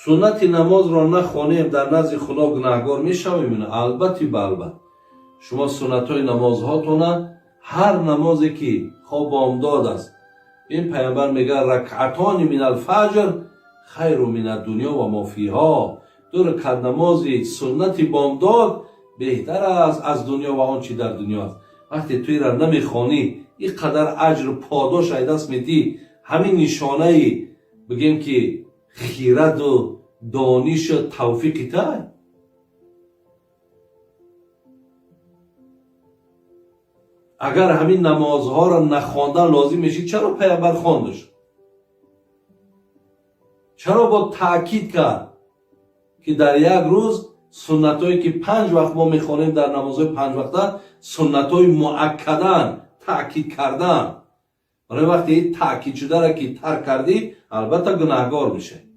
Суннати намозро нахонем, дар назди Худо гунаҳгор мешавем? Албатти, ба албат. Шумо суннатҳои намозҳотона, ҳар намозе ки хо бомдод аст, ин пайғамбар мегӯяд: ركعتان من الفجر خير من الدنيا وما فيها. Ду ракат намози суннати бомдод беҳтар аст аз дунё ва он чи дар дунё аст. Вақте ту ира намехонӣ, ин қадар аҷру подош ай даст медиҳӣ. Ҳамин нишонаи, бигем, ки хираду донишу тавфиқи тай. Агар ҳамин намозҳоро нахондан лозим мешид, чаро пайғамбар хондаш? Чаро бо таъкид кард, ки дар як рӯз суннатҳое, ки панҷ вақт мо мехонем, дар намозҳои панҷвақта суннатҳои муаккадан таъкид кардан? Барои вақте таъкид шудара ки тарк кардӣ, албатта гунаҳгор мешавӣ.